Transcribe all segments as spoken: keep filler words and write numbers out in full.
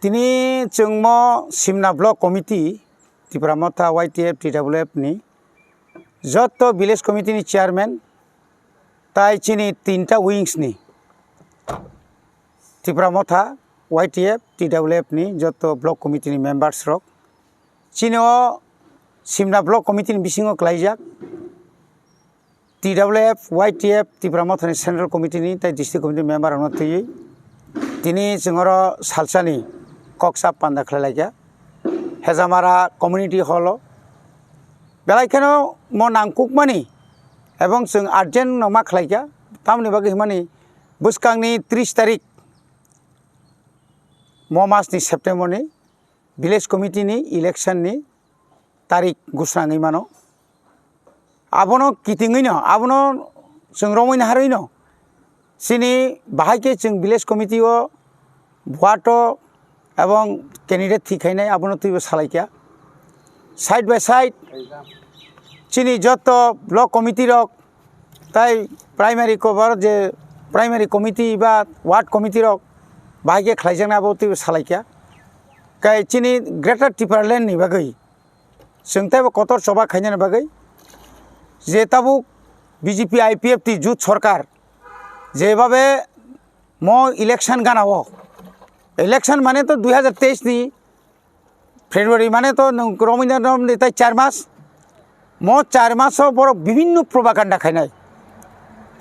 Tini chwngmo Simna Block Committee, Tipra Motha, Y T F, T W F ni joto village committee ni chairman, tai chini tinta wings ni, Tipra Motha, Y T F, T W F ni joto block committee ni members rok, chini o Simna Block Committee ni bisingo klaijak. T W F, Y T F, Tipra Mothani Central Committee ni tei District Committee member rokno twiwi tini chwng oro salsani kok sap panda khlai laikha Hejamara Community Hall o. Belai kheno mo nangkukmani ebong chwng urgent no ma khlaikha, tamoni bagwi hwnmani bwskangni tris tarik mo mas ni September ni village committee ni election ni tarik gusnangwi mano. Abono kitingwi no, abono chwng romwi naharwi no, chini bahai khe chwng village committee o, vote o ebong candidate thik khainai abono twibo salaikha. Side by side chini joto block committee rok tai primary cover je primary committee ba ward committee rok bahai khe khlaijaknai abo twibo salaikha. Kai chini Greater Tipraland ni bagwi chwng teibo kotor choba khainani bagwi je tabuk B J P I P F T jut sorkar jebabe mo election gana o, election mane to dui hajar teis ni February mane to nwng romwi na romni tai char mas, mo char maso borok bibinno propaganda khainai.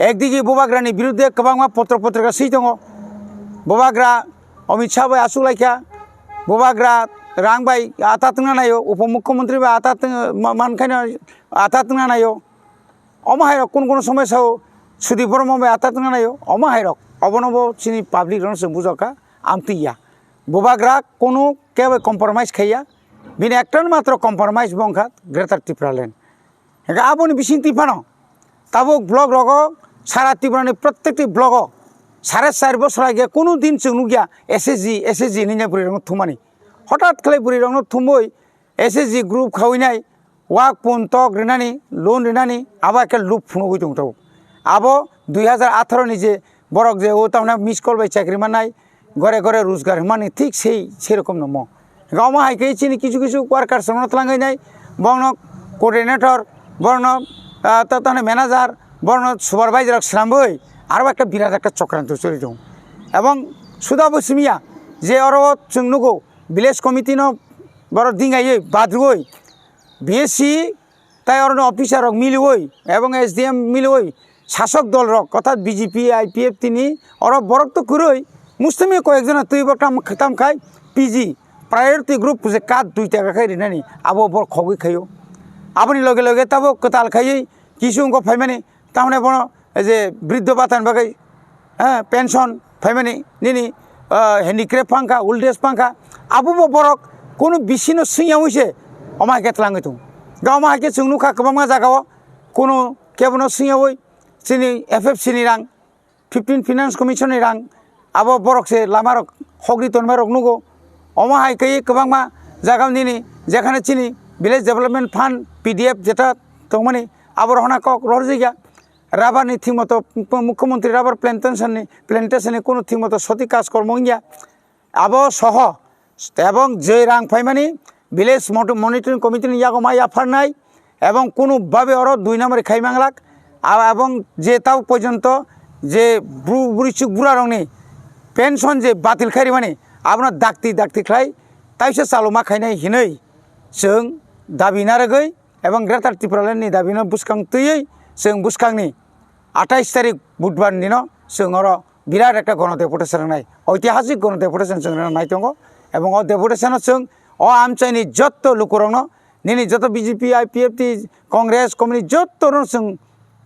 Ekdigi Bubagrani birudde kwbangma potro potrika swi tongo. Bubagra Amit Shah bai asuk laikha, Bubagra rang bai ata twngna naio, Upomukhyamantri bai ata twng-, ma-, mankhaino ata twngna naio. Omo hairok kun kun somoi sao Sudip Borma bai ata twngna naio, omo hairok. Obono bo chini public rokno chwng bujokha, amtwi ya. Bubagra kunu kebo compromise khaiya, bini ekta matro compromise bo wngkha Greater Tipraland. Hingkhe aboni bisingtwi phano tabuk block rogo sara Tripura ni protekti block o sare char bosor age kunu din chwng nukya S H G, S H G hinwi bwrwi rokno thumani. Hothat khlai bwrwi rokno thumwi S H G group khawinai wak pun tok rinani, loan rinani, abo ekhe lub phunugwi tong tabuk. Abo dui hajar atharo ni je borok je o tamna miss call bai chakri mannai, gore gore rojgar hwnmani thik sei, sei rokom no mo. Hingke omo hai khe chini kisu kisu workers rokno twlangwi nai, borokno coordinator, borokno, ah, ta-, tamni manager, borokno supervisor rok swnamwi aro ekta birat ekta chokranto choli tongo. Ebong suda bo simiya je oro chwng nugo village committee no borok dingaiwi badrwoi B S C tai oro ni officer rok miliwi ebong S D M miliwi sasok dol rok orthat B J P, I P F T ni oro borok to kwrwi mustami koyek jona twibo tam, tam khai P G priority group je card dui taka khai rinani abo borok khogwi khaio. Aboni loge loge tabuk kwtal khaiwi kisu wngkok phaimani tamni bono je briddho bhatani bagwi, eh, pension phaimani nini, ah, handicraft phangkha, old age phangkha, abobo borok kunu bisino swngyawi se omo hai khe twlangwi tongo. Ga omo hai khe chwng nukha kwbangma jagao kunu kebono swngyawi chini F F C ni rang, fifteen Finance Commission ni rang, abo borok se lama rok hogri tonma rok nugo. Omo hai khe kwbangma jaga nini jekhane chini Village Development Fund, P D F jeta tongmani abo rohorna kok rohorjagya. Rubber ni thik moto Mukhyamantri rubber plantation ni, plantation ni kunu thik moto soti kaj kormo wngya. Abo soho ebong je rang phaimani village mot-, monitoring committee ni yago ma yapharnai ebong kunu babe oro dui number khai manglak. A-, ebong je tao porjonto je bru-, burichuk bura rokni pension je batil khai rimani abono dakti dakti khlai taisa chaluma khainai hinwi chwng dabi narwgwi ebong Greater Tipraland ni dabi no bwskang twiwi chwng bwskangni atais tarik Budhbar ni no chwng oro birat ekta gono deputation rwnai, oitihasik gono deputation chwng rwna nai tongo. Ebong o deputation o chwng o amchaini jotto lukurokno, nini joto B J P, I P F T, Congress, Communist jotto no chwng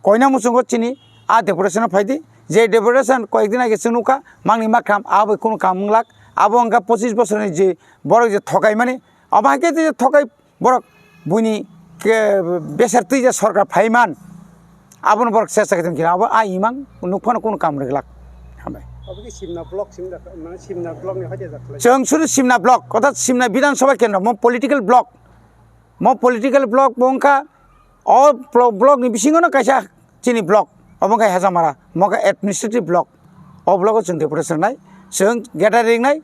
koina muchungo chini a deputation o phaidi. Je deputation koyek din age chwng nukha mangni makham abo kunu kam wnglak, abo wngkha pochis bosorni je borok je thokaimani, abo hai khe je thokai borok buini ke besar twi je sorkar phaiman, abono borok chesta khe tongkhe abo a imang nuk phano kunu kam rwglak. Hambai. Obo khe Simna block, Simna, mane Simna block ni hoite jak khlai. Chwng suru Simna block, orthat Simna Bidhan Sabha Kendra, mo political block, mo political block bo wngkha o blo-, block ni bisingo no kaisa chini block, obo wngkha Hejamara, mo khe administrative block. O block o chwng deputation nai, chwng gathering nai,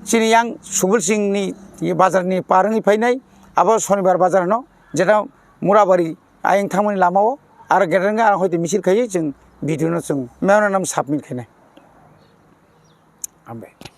Chini yang Subul Singh ni bazar ni par wngwi phainai, abo Sonibar bazar hwno, jeta Murabari ayang thangmani lama o, aro gate wngkha, aro hoite misil khaiwi chwng video no chwng memorandum submit khainai. Hambai.